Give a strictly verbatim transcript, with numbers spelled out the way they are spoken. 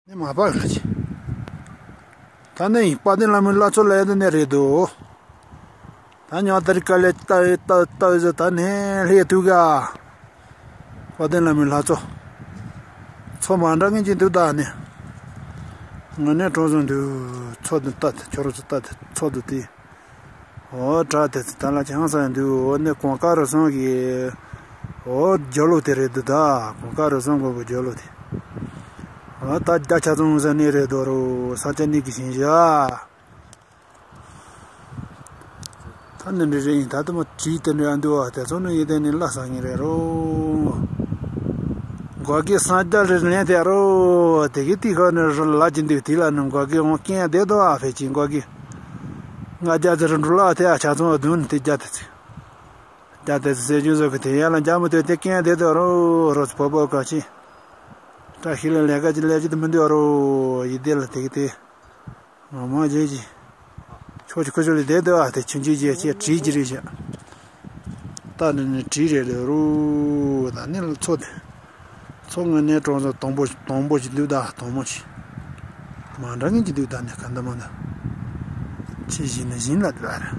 ནི་མ་པ་ལ་ཅི། ད་ནི་དཔལ་ལྡན་ལྷ་མོའི་ལྷ་མཚོ་ལ་ཡ་ད་ནི་རེད་འདུག་ད་ཉག་ཏར་ཀ་ལེ་ལྟ་ལྟ་ལྟ་ཟེར་ད་ནི་ལྷེ་ཐུག་ག་དཔལ་ལྡན་ལྷ་མོའི་ལྷ་མཚོ། མཚོ་མ་འདྲ་ངན་གྱི་འདུག་ད་ནི། ང་ནི་གྲོང་བཟང་འདུག་མཚོ་འདི་ལྟ་དེ་ཁྱོད་རང་ཚོ་ལྟ་དེ་མཚོ་འདི་དེ། ཨོ་བྲག་དེ་ཚོ་ད་ལ་ཅང་ས་འདུག་ཨོ་ནི་གོང་དཀར་རུ་སོང་གི། ཨོ་རྒྱ་ལོ་དེ་རེད་འདུག་ད་གོང་དཀར་རུ་སོང་གོ་གི་རྒྱ་ལོ་དེ། ཨོ་ད་རྒྱ་ཆ་ཚང་ས་ནི་རེད་འདུག་རོ་ས་ཆ་ནི་གི་ཞིང་བཞག་ད་ནི་འདྲི་རེད་ཡིན་ད་ལྟ་མ་བྲིས་དེ་འདྲ་འདུག་ཨ་དེ་ཚོ་ནི་ཡིན་དེ་ནི་ལ་ས་ངེ་རེད་རོ། འགོག་གི་སང་རྒྱ་རེ་ལེན་དེ་རོ། དེ་གི་ཏི་ཁ་ནི་རོ་ལ་ཅི་འདུག་དེ་ལ་ནི་འགོག་གི་འོང་སྐྱེན་བསྡད་དོ་ཨ་ཕེ་ཅིང་འགོག་གི། ང་རྒྱ་ཚེ་རིང་འགྲོ་ལ་དེ་ཨ་ཆ་ཚང་བ་བདུན་དེ་རྒྱ་དེ་ཚེ། རྒྱ་དེ་ཚེ་ཟེར་རྒྱུ་བཟོ་གི་དེ་ཡ་ལ་རྒྱ་མོ་དེ་དེ་སྐྱེན་བསྡད་དོ་རོ་རོ་ཚེ་པོ་པོ་ག་ཅི། བཀྲ་ཤིས་ལ་ལས་ཀ་ཅི་ལས་ཅི་དེ་མི་འདུག་རོ་ཡི་དེ་ལ་དེ་གི་དེ། ང་མ་བརྗེད་ཀྱི། ཁྱོད་ཀྱི་ཁུ་ཆུ་ལ་བསྡད་འདུག་ཨ་དེ་ཆུང་ཆུང་རྗེས་ཆེ་བྲིས་ཀྱི་རེད་ཤག་ད་ནི་ནི་བྲིས་རེད་ལེ་རུ། ད་ནི་ལ་མཚོ་དེ། མཚོ་ངོས་ནས་གྲོང་ཚོ་དང་པོ་དང་པོ་ཅིག་འདུག་ད་དང་མོ་ཅིག་མ་འདྲ་ངན་ཅིག་འདུག་ད་ནི་ག་འདི་མ་འདི། ཆེ་བཞིན་ནི་བཞིན་ལ་འདུག་ཨ་རེད།